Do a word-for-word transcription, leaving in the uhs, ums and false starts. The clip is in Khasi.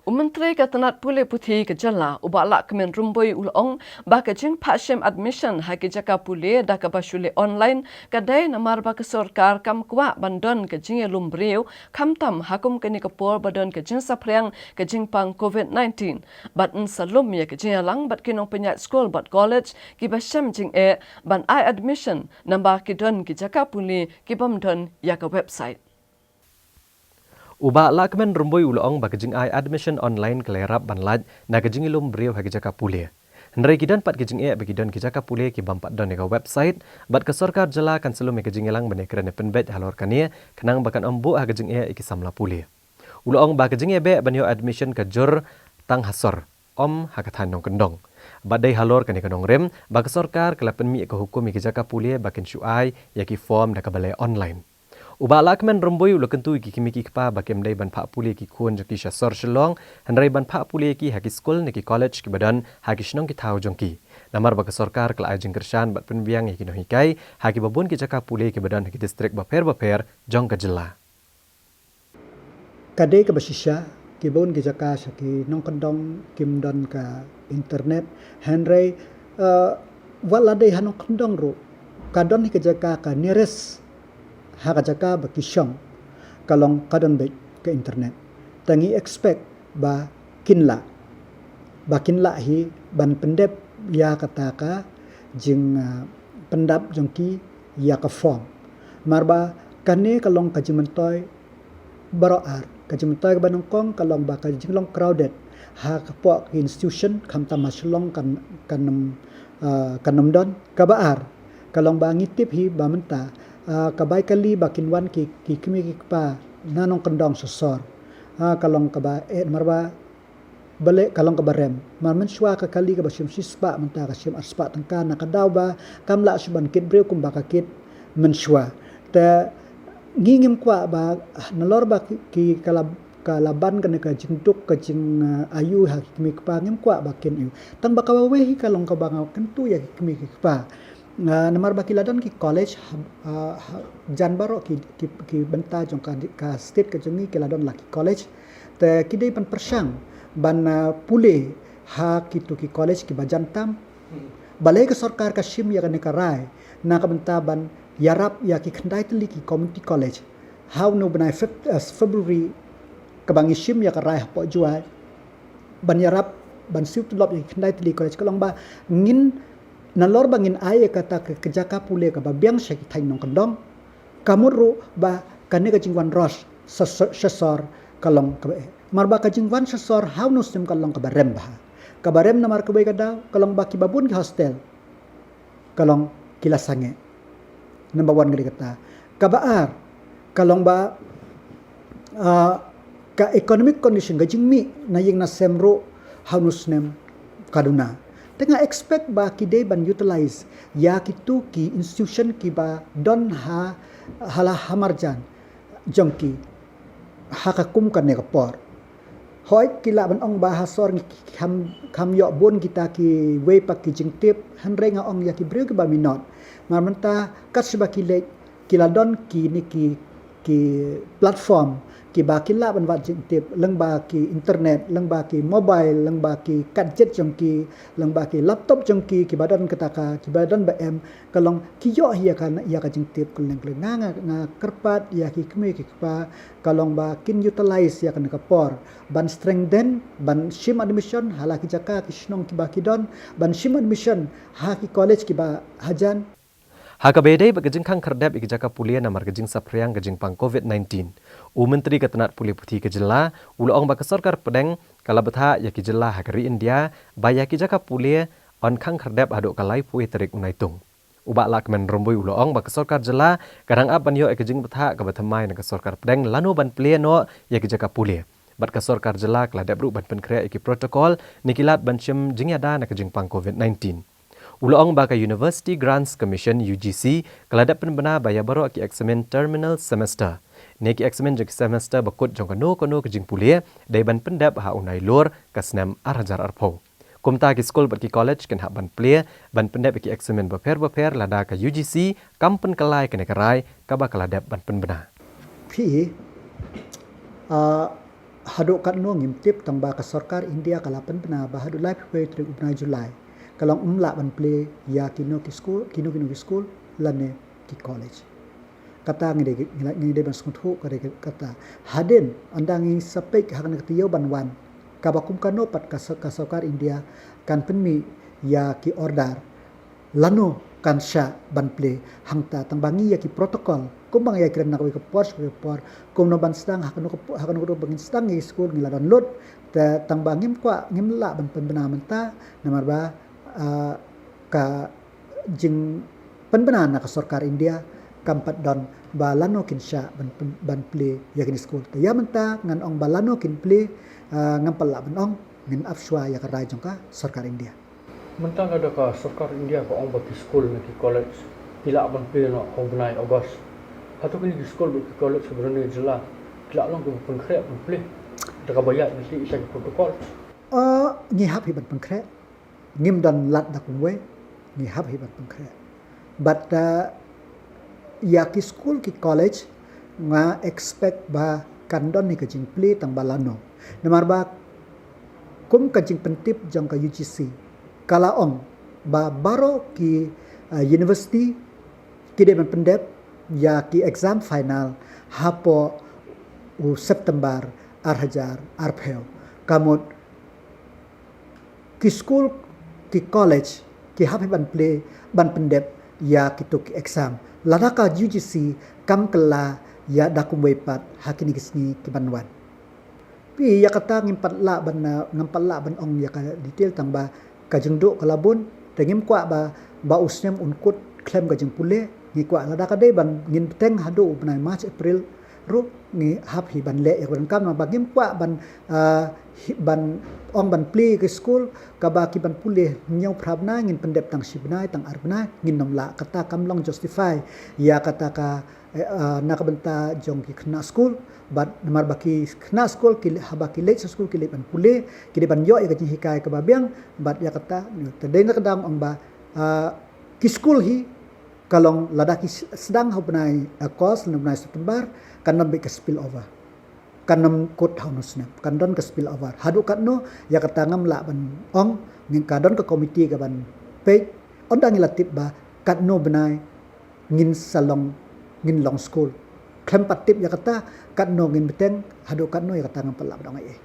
U Myntri ka tnat pule puthi ka jylla, u Bah Lahkmen Rymbui u la ong ba ka jingphah shim admission ha ki jaka pule da kaba shu leh online ka dei namar ba ka sorkar kam kwah ban don ka jingïalum briew, khamtam ha kum kane ka por ba don ka jingsaphriang ka jingpang covid nineteen. Bad yn sa lum ïa ka jingïalang bad ki nongpynïaid skul bad college kiba shem jingeh ban ai admission namar ki don ki jaka pule ki bym don ïa ka website. U Bah Lahkmen Rymbui u la ong ba ka jingai admission online ka la ïarap ban lait na ka jingïalum briew ha ki jaka pule. Hynrei ki don pat ki jingeh ba ki don ki jaka pule ki bym pat don ïa ka website, bad ka sorkar jylla kan sa lum ïa ka jingïalang ban ïakren pynbeit halor kane, khnang ba kan ym buh ha ka jingeh ïa ki samla pule. U la ong ba ka jingeh ban ïoh admission ka jur tang ha sor, ym ha ka thaiñ nongkyndong. Bad dei halor kane ka nongrim ba ka sorkar ka la pynmih ïa ka hukum ïa ki jaka pule ba kin shu ai ïa ki form da kaba leh online. U Bah Lahkmen Rymbui u la kyntu ïa ki kmie ki kpa ba kim dei ban phah pule ïa ki khun jong ki sha sor Shillong, hynrei ban phah pule ïa ki ha ki skul ne ki college kiba don ha ki shnong ki thaw jong ki. Namar ba ka sorkar ka la ai jingkyrshan bad pynbiang ïa ki nonghikai ha kiba bun ki jaka pule kiba don ha ki distrik bapher bapher jong ka jylla. Ka dei kaba shisha, ki bun ki jaka sha ki nongkyndong kim don ka internet, hynrei, eh, wat la dei ha nongkyndong ruh, ka don hi ka jaka ka nearest ha ka jaka ba ki shong, ka long ka don beit ka internet. Te ngi expect ba kin lah, ba kin lah hi ban pyndep ïa kata ka jing, eh, pyndap jong ki ïa ka form. Namar ba kane ka long ka jingmyntoi baroh ar. Ka jingmyntoi kaba nyngkong ka long ba ka jinglong crowded ha ka pok ki institution, khamtam ha Shillong kan, kan ym, ah, kan ym don. Kaba ar ka long ba ngi tip hi ba mynta, ah, ka bai kali ba kin wan ki, ki kmie ki kpa na nongkyndong sha sor. Ah, ka long kaba eh, namar ba balei ka long kaba rem. Namar mynshuwa ka kali kaba shim shispah, mynta ka shim arspah tyngka, na ka daw ba kam lah shuh ban kit briew kumba ka kit mynshuwa. Te ngi ngim kwah ba, ah, nalor ba ki, ki ka la, ka la ban kane ka jingduk ka jing, ah, ayu ha ki kmie kpa, ngim kwah ba kin ïoh. Tang ba kaba wei hi ka long kaba nga kyntu ïa ki kmie ki kpa. Ah, namar ba ki la don ki college, ha, ah, ha, jan baroh ki, ki, ki bynta jong ka, ka state ka jong ngi ki la don la ki college. Te ki dei ban pyrshang ban, ah, pule ha kitu ki college kiba jan tam. Balei ka sorkar ka shim ïa kane ka rai na ka bynta ban ïarap ïa ki khyndai tylli ki community college. Ha une u bnai Feb-, ah, February kaba ngi shim ïa ka rai hapoh Jowai ban ïarap ban siew tulop ïa ki khyndai tylli college, ka long ba ngin nalor ba ngin ai ïa kata ka, ka jaka pule kaba biang sha ki thaiñ nongkyndong. Ka mut ruh ba kane ka jingwan rosh sha, sha, sha sor ka long kaba eh. Namar ba ka jingwan sha sor ha une u snem ka long kaba rem bha. Kaba rem namar kawei ka daw ka long ba kiba bun ki hostel ka long ki la sangeh. Number one ka dei kata. Kaba ar ka long ba, ah, ka economic condition, ka jingmih na ïing na sem ruh ha une u snem ka duna. Te nga expect ba ki dei ban utilize ïa kitu ki institution kiba don ha, ha la ha marjan jong ki ha ka kum kane ka por. Hooid, ki lah ban ong ba ha sor ngi kham, kham ïoh bun kita kiwei pat ki jingtip, hynrei nga ong ïa ki briew kiba minot. Namar mynta kat shaba ki leit ki la don kine ki, ki platform kiba ki lah ban wad jingtip, lyngba ki internet, lyngba ki mobile, lyngba ki gadget jong ki, lyngba ki laptop jong ki, kiba don kata ka, kiba don ba em, ka long ki ïoh ïa ka, ïa ka jingtip kylleng kylleng. Nga, nga, nga kyrpad ïa ki kmie ki kpa, ka long ba kin utilize ïa kane ka por ban strengthen, ban shim admission ha la ki jaka ki shnong kiba ki don, ban shim admission ha ki college kiba hajan. Ha kaba ïadei bad ka jingkhang khyrdep ïa ki jaka pule namar ka jingsaphriang ka jingpang covid nineteen, u Myntri ka tnat pule puthi ka jylla u la ong ba ka sorkar pdeng ka la bthah ïa ki jylla ha ka ri India ba ïa ki jaka pule yn khang khyrdep haduh ka laiphew tarik u Naitung. U Bah Lahkmen Rymbui u la ong ba ka sorkar jylla ka dang ap ban ïoh ïa ka jingbthah kaba thymmai na ka sorkar pdeng lano ban plie noh ïa ki jaka pule. Bad ka sorkar jylla ka la dep ruh ban pynkhreh ïa ki protocol ne ki lad ban shim jingïada na ka jingpang covid nineteen. U la ong ba ka University Grants Commission, U G C, ka la dep pynbna ba ïa baroh ki eksamin terminal semester ne ki eksamin jong ki semester ba kut jong kano kano ka jingpule dei ban pyndep ha u Nailur ka snem ar hajar arphew. Kumta ki skul bad ki college kin hap ban plie ban pyndep ïa ki eksamin bapher bapher lada ka U G C kam pynkylla ïa kane ka rai kaba ka la dep ban pynbna. Phi, ah, Haduh katno ngim tip, tang ba ka sorkar India ka la pynbna ba haduh laiphew tarik u bnai July ka long ym lah ban plie ïa kino ki skul, kino kino ki skul lane ki college. Kata ngi dei, ngi dei ban sngewthuh ka dei kata. Hadien ynda ngi sa peit ha kane ka taïew ban wan, kaba kum kano pat ka sor-, ka sorkar India kan pynmih ïa ki order lano kan shah ban plie hangta, tang ba ngi ïa ki protocol kumba ngi ïa kren na kawei ka por sha kawei ka por, kumno ban sdang ha kano ka, ha kano ka ruh ba ngin sdang ïa ki skul ngi la don lut. Te tang ba ngim kwah, ngim lah ban pynbna mynta namar ba, ah, ka jingpynbna na ka sorkar India kam pat don ba lano kin shah ban pyn-, ban plie ïa kine skul. Te ïa mynta ngan ong ba lano kin plie, ah, ngam pat lah ban ong, ngin ap shuwa ïa ka rai jong ka sorkar India. Mynta lada ka sorkar India ka ong ba ki skul ne ki college ki lah ban plie noh ha u bnai August, hato kine ki skul bad ki college ha bnai July ki lah long kiba pynkhreh ban plie da kaba ïaid lynti ïa ki protocol? Ah, ngi hap hi ban pynkhreh. Ngim don lad da kumwei, ngi hap hi ban pynkhreh. Bad, ah, ïa ki skul ki college nga expect ba kan don hi ka jingplie tang ba lano. Namar ba kum ka jingpyntip jong ka U G C ka la ong ba baroh ki, ah, university ki dei ban pyndep ïa ki exam final hapoh u September ar hajar arphew. Ka mut ki skul ki college ki hap hi ban plie ban pyndep ïa kito ki exam. Lada ka U G C kam kylla ïa da kumwei pat ha kine ki sngi ki ban wan. Phi, ïa kata ngim pat lah ban, ah, ngam pat lah ban ong ïa ka detail tang ba ka jingduh ka la bun, te ngim kwah ba, ba u snem un kut khlem ka jingpule. Ngi kwah lada ka dei ban ngin bteng haduh u bnai March April ruh ngi hap hi ban leh ïa ka donkam, namar ba ngim kwah ban, ah, hi, ban ong ban plie ki skul kaba ki ban pule hynñiew phra bnai, ngin pyndep tang shi bnai tang ar bnai, ngin nym lah. Kata kam long justify ïa kata ka, eh, ah, na ka bynta jong ki khynnah skul. Bad namar ba ki khynnah skul ki, haba ki leit sha skul ki leit ban pule, ki dei ban ïoh ïa ka jinghikai kaba biang. Bad ïa kata, te dei na ka dang ong ba, ah, ki skul hi ka long lada ki s-, sdang ha u bnai August lane u bnai September, kan don beit ka spill over. Kan nym kut ha uno u snem, kan don ka spill over. Haduh katno, ïa kata ngam lah ban ong, ngin, ka don ka committee ka ban peit, ynda ngi la tip ba katno bnai ngin sa long, ngin long skul. Khlem pat tip ïa kata katno ngin bteng, haduh katno, ïa kata ngam pat lah ban ong ei ei.